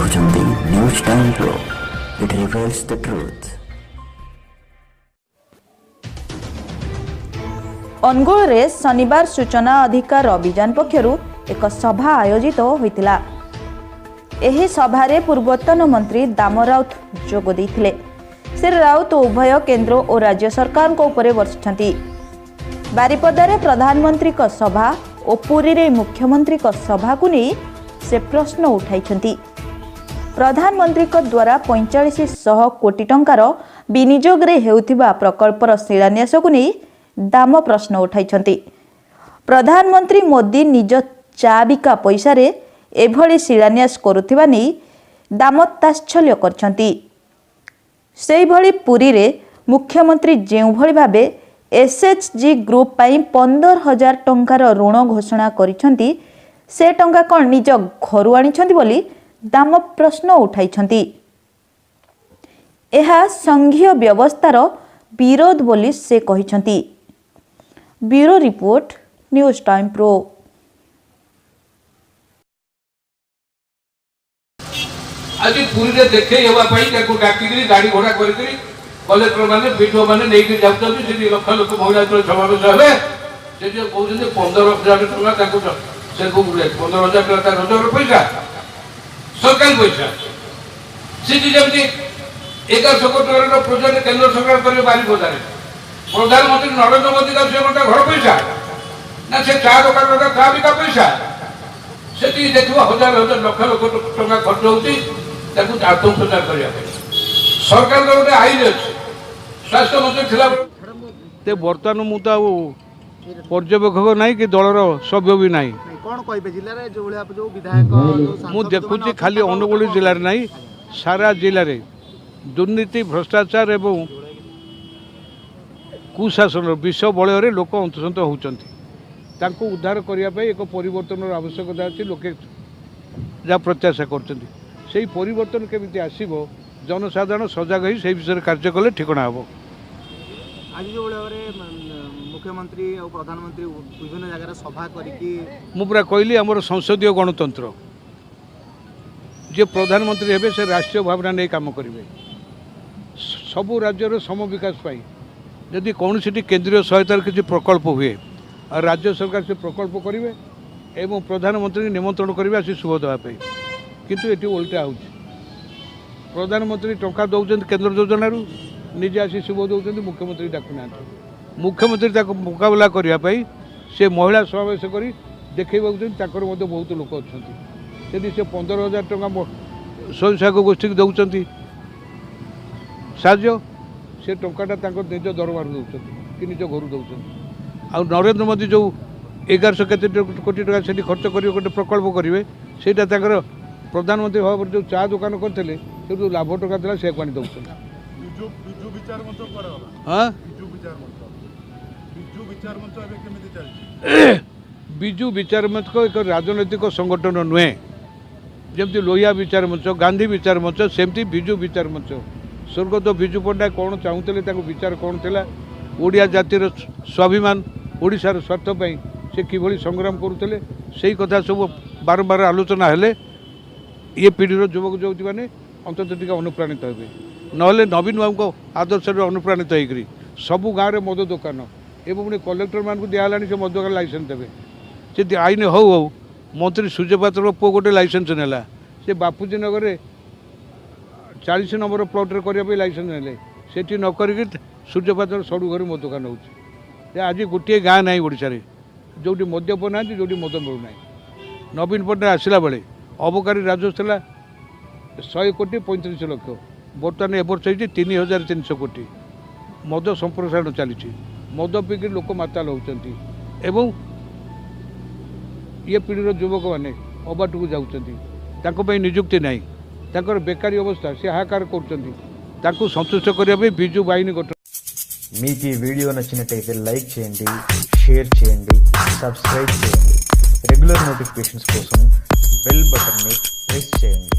ଦେଖୁଛନ୍ତି News Time Pro. It reveals the truth. ଅନୁଗୁଳରେ ଶନିବାର ସୂଚନା ଅଧିକାର ଅଭିଯାନ ପକ୍ଷରୁ ଏକ ସଭା ଆୟୋଜିତ ହୋଇଥିଲା। ଏହି ସଭାରେ ପୂର୍ବତନ ମନ୍ତ୍ରୀ ଦାମ ରାଉତ ଯୋଗ ଦେଇଥିଲେ। ଶ୍ରୀ ରାଉତ ଉଭୟ କେନ୍ଦ୍ର ଓ ରାଜ୍ୟ ସରକାରଙ୍କ ଉପରେ ବର୍ଷିଛନ୍ତି। ବାରିପଦାରେ ପ୍ରଧାନମନ୍ତ୍ରୀଙ୍କ ସଭା ଓ ପୁରୀରେ ମୁଖ୍ୟମନ୍ତ୍ରୀଙ୍କ ସଭାକୁ ନେଇ ସେ ପ୍ରଶ୍ନ ଉଠାଇଛନ୍ତି। ପ୍ରଧାନମନ୍ତ୍ରୀଙ୍କ ଦ୍ୱାରା 4500 କୋଟି ଟଙ୍କାର ବିନିଯୋଗରେ ହେଉଥିବା ପ୍ରକଳ୍ପର ଶିଳାନ୍ୟାସକୁ ନେଇ ଦାମ ପ୍ରଶ୍ନ ଉଠାଇଛନ୍ତି। ପ୍ରଧାନମନ୍ତ୍ରୀ ମୋଦି ନିଜ ଚା ବିକା ପଇସାରେ ଏଭଳି ଶିଳାନ୍ୟାସ କରୁଥିବା ନେଇ ଦାମ ତାତ୍ସଲ୍ୟ କରିଛନ୍ତି। ସେହିଭଳି ପୁରୀରେ ମୁଖ୍ୟମନ୍ତ୍ରୀ ଯେଉଁଭଳି ଭାବେ ଏସ୍ଏଚ୍ଜି ଗ୍ରୁପ୍ ପାଇଁ 15,000 ଟଙ୍କାର ଋଣ ଘୋଷଣା କରିଛନ୍ତି, ସେ ଟଙ୍କା କ'ଣ ନିଜ ଘରୁ ଆଣିଛନ୍ତି ବୋଲି ଦାମ ପ୍ରଶ୍ନ ଉଠାଇଛନ୍ତି। ଏହା ସଂଘୀୟ ବ୍ୟବସ୍ଥାର ବିରୋଧ ବୋଲି ସେ କହିଛନ୍ତି। Bureau report, News Time Pro. ଆଜି ପୁରୀରେ ଦେଖେଇ ହେବା ପାଇଁ ତାକୁ ଡାକିକିରି ଗାଡ଼ି ଘୋଡ଼ା କରିକିରି କଲେକ୍ଟର ମାନେ, ବିଡିଓ ମାନେ ନେଇକି ଯାଉଛନ୍ତି। ସେଠି ଲକ୍ଷ ଲୋକ ମହିଳା ଯେତେବେଳେ ସମାବେଶ ହେବେ, ସେଠି କହୁଛନ୍ତି 15,000 ଟଙ୍କା ତାଙ୍କୁ, ସେ 15,000 ଟଙ୍କା ତା ରୋଜଗାର ପଇସା, ସରକାରୀ ପଇସା। ସେଠି ଯେମିତି 1100 କୋଟି ଟଙ୍କାର ପ୍ରୋଜେକ୍ଟ କେନ୍ଦ୍ର ସରକାର କରିବେ ବାରିପଦାରେ, ପ୍ରଧାନମନ୍ତ୍ରୀ ନରେନ୍ଦ୍ର ମୋଦି ସେ ଗୋଟେ ଘର ପଇସା ନା ସେ ଚା ଦୋକାନ ଚା ବିକା ପଇସା? ସେତିକି ଦେଖିବ ହଜାର ହଜାର ଲକ୍ଷ ଲକ୍ଷ ଟଙ୍କା ଖର୍ଚ୍ଚ ହେଉଛି ତାକୁ ଆତ୍ମପ୍ରଚାର କରିବା ପାଇଁ। ସରକାରଙ୍କର ଗୋଟେ ଆଇନ ଅଛି। ସ୍ୱାସ୍ଥ୍ୟମନ୍ତ୍ରୀ ଥିଲା ବର୍ତ୍ତମାନ ମୁଁ ତ ଆଉ ପର୍ଯ୍ୟବେକ୍ଷକ ନାହିଁ କି ଦଳର ସଭ୍ୟ ବି ନାହିଁ। କ'ଣ କହିବେ ଜିଲ୍ଲାରେ ଯେଉଁଭଳିଆ ଯେଉଁ ବିଧାୟକ? ମୁଁ ଦେଖୁଛି ଖାଲି ଅନୁଗୁଳ ଜିଲ୍ଲାରେ ନାହିଁ, ସାରା ଜିଲ୍ଲାରେ ଦୁର୍ନୀତି, ଭ୍ରଷ୍ଟାଚାର ଏବଂ କୁଶାସନର ବିଷ ବଳୟରେ ଲୋକ ଅନ୍ତସନ୍ତ ହେଉଛନ୍ତି। ତାଙ୍କୁ ଉଦ୍ଧାର କରିବା ପାଇଁ ଏକ ପରିବର୍ତ୍ତନର ଆବଶ୍ୟକତା ଅଛି। ଲୋକେ ଯାହା ପ୍ରତ୍ୟାଶା କରୁଛନ୍ତି, ସେଇ ପରିବର୍ତ୍ତନ କେମିତି ଆସିବ, ଜନସାଧାରଣ ସଜାଗ ହୋଇ ସେଇ ବିଷୟରେ କାର୍ଯ୍ୟ କଲେ ଠିକଣା ହେବ। ଆଜି ଯେଉଁଭଳି ଭାବରେ ମୁଖ୍ୟମନ୍ତ୍ରୀ ଆଉ ପ୍ରଧାନମନ୍ତ୍ରୀ ବିଭିନ୍ନ ଜାଗାରେ ସଭା କରିକି, ମୁଁ ପୁରା କହିଲି, ଆମର ସଂସଦୀୟ ଗଣତନ୍ତ୍ର, ଯିଏ ପ୍ରଧାନମନ୍ତ୍ରୀ ହେବେ ସେ ରାଷ୍ଟ୍ରୀୟ ଭାବନା ନେଇ କାମ କରିବେ ସବୁ ରାଜ୍ୟର ସମବିକାଶ ପାଇଁ। ଯଦି କୌଣସିଟି କେନ୍ଦ୍ରୀୟ ସହାୟତାର କିଛି ପ୍ରକଳ୍ପ ହୁଏ, ଆଉ ରାଜ୍ୟ ସରକାର ସେ ପ୍ରକଳ୍ପ କରିବେ ଏବଂ ପ୍ରଧାନମନ୍ତ୍ରୀଙ୍କୁ ନିମନ୍ତ୍ରଣ କରିବେ ଆସି ଶୁଭ ଦେବା ପାଇଁ। କିନ୍ତୁ ଏଠି ଓଲଟା ହେଉଛି। ପ୍ରଧାନମନ୍ତ୍ରୀ ଟଙ୍କା ଦେଉଛନ୍ତି କେନ୍ଦ୍ର ଯୋଜନାରୁ, ନିଜେ ଆସି ଶୁଭ ଦେଉଛନ୍ତି, ମୁଖ୍ୟମନ୍ତ୍ରୀ ଡାକୁନାହାନ୍ତି। ମୁଖ୍ୟମନ୍ତ୍ରୀ ତାକୁ ମୁକାବିଲା କରିବା ପାଇଁ ସେ ମହିଳା ସମାବେଶ କରି ଦେଖେଇବାକୁ ଚାହୁଁଛନ୍ତି, ତାଙ୍କର ମଧ୍ୟ ବହୁତ ଲୋକ ଅଛନ୍ତି। ଯଦି ସେ 15,000 ଟଙ୍କା ସ୍ୱୟଂ ସହାୟକ ଗୋଷ୍ଠୀକୁ ଦେଉଛନ୍ତି ସାହାଯ୍ୟ, ସେ ଟଙ୍କାଟା ତାଙ୍କ ନିଜ ଦରମାରୁ ଦେଉଛନ୍ତି କି ନିଜ ଘରୁ ଦେଉଛନ୍ତି? ଆଉ ନରେନ୍ଦ୍ର ମୋଦି ଯେଉଁ 1100 କେତେ କୋଟି ଟଙ୍କା ସେଠି ଖର୍ଚ୍ଚ କରିବେ, ଗୋଟେ ପ୍ରକଳ୍ପ କରିବେ, ସେଇଟା ତାଙ୍କର ପ୍ରଧାନମନ୍ତ୍ରୀ ଭାବରେ ଯେଉଁ ଚା ଦୋକାନ କରିଥିଲେ, ସେ ଯେଉଁ ଲାଭ ଟଙ୍କା ଥିଲା ସେୟାକୁ ଆଣି ଦେଉଛନ୍ତି। ହଁ, ବିଜୁ ବିଚାର ମଞ୍ଚ ଏକ ରାଜନୈତିକ ସଂଗଠନ ନୁହେଁ। ଯେମିତି ଲୋହିଆ ବିଚାର ମଞ୍ଚ, ଗାନ୍ଧୀ ବିଚାର ମଞ୍ଚ, ସେମିତି ବିଜୁ ବିଚାର ମଞ୍ଚ। ସ୍ୱର୍ଗତ ବିଜୁ ପଟ୍ଟନାୟକ କ'ଣ ଚାହୁଁଥିଲେ, ତାଙ୍କ ବିଚାର କ'ଣ ଥିଲା, ଓଡ଼ିଆ ଜାତିର ସ୍ୱାଭିମାନ, ଓଡ଼ିଶାର ସ୍ୱାର୍ଥ ପାଇଁ ସେ କିଭଳି ସଂଗ୍ରାମ କରୁଥିଲେ, ସେଇ କଥା ସବୁ ବାରମ୍ବାର ଆଲୋଚନା ହେଲେ ଇଏ ପିଢ଼ିର ଯୁବକ ଯୁବତୀମାନେ ଅନ୍ତତଃ ଟିକେ ଅନୁପ୍ରାଣିତ ହେବେ। ନହେଲେ ନବୀନ ବାବୁଙ୍କ ଆଦର୍ଶରେ ଅନୁପ୍ରାଣିତ ହେଇକରି ସବୁ ଗାଁରେ ମଦ ଦୋକାନ, ଏବଂ ପୁଣି କଲେକ୍ଟରମାନଙ୍କୁ ଦିଆହେଲାଣି, ସେ ମଦ ଦୋକାନ ଲାଇସେନ୍ସ ଦେବେ। ସେ ଆଇନ ହଉ ହଉ ମନ୍ତ୍ରୀ ସୂର୍ଯ୍ୟ ପାତ୍ରଙ୍କ ପୁଅ ଗୋଟେ ଲାଇସେନ୍ସ ନେଲା। ସେ ବାପୁଜୀ ନଗରରେ 40 ନମ୍ବର ପ୍ଲଟ୍ରେ କରିବା ପାଇଁ ଲାଇସେନ୍ସ ନେଲେ। ସେଠି ନ କରିକି ସୂର୍ଯ୍ୟ ପାତ୍ର ସଡ଼ୁ ଘରେ ମଦ ଦୋକାନ ହେଉଛି। ଆଜି ଗୋଟିଏ ଗାଁ ନାହିଁ ଓଡ଼ିଶାରେ ଯେଉଁଠି ମଦ୍ୟପ ନାହାନ୍ତି, ଯେଉଁଠି ମଦ ମିଳୁନାହିଁ। ନବୀନ ପଟ୍ଟନାୟକ ଆସିଲା ବେଳେ ଅବକାରୀ ରାଜସ୍ୱ ଥିଲା 100 କୋଟି 35 ଲକ୍ଷ, ବର୍ତ୍ତମାନ ଏ ବର୍ଷ ହେଇଛି 3300 କୋଟି। ମଦ ସମ୍ପ୍ରସାରଣ ଚାଲିଛି, ମଦ ପିଇକି ଲୋକ ମାତାଲ ହେଉଛନ୍ତି ଏବଂ ଇଏ ପିଢ଼ିର ଯୁବକମାନେ ଅବାଟକୁ ଯାଉଛନ୍ତି। ତାଙ୍କ ପାଇଁ ନିଯୁକ୍ତି ନାହିଁ, ତାଙ୍କର ବେକାରୀ ଅବସ୍ଥା, ସେ ହାହାକାର କରୁଛନ୍ତି। ତାଙ୍କୁ ସନ୍ତୁଷ୍ଟ କରିବା ପାଇଁ ବିଜୁ ବାହିନୀ ଗଠନ। మీకు ఈ వీడియో నచ్చినట్టయితే లైక్ చేయండి, షేర్ చేయండి, సబ్స్క్రైబ్ చేయండి. రెగ్యులర్ నోటిఫికేషన్స్ కోసం బెల్ బటన్ని ప్రెస్ చేయండి.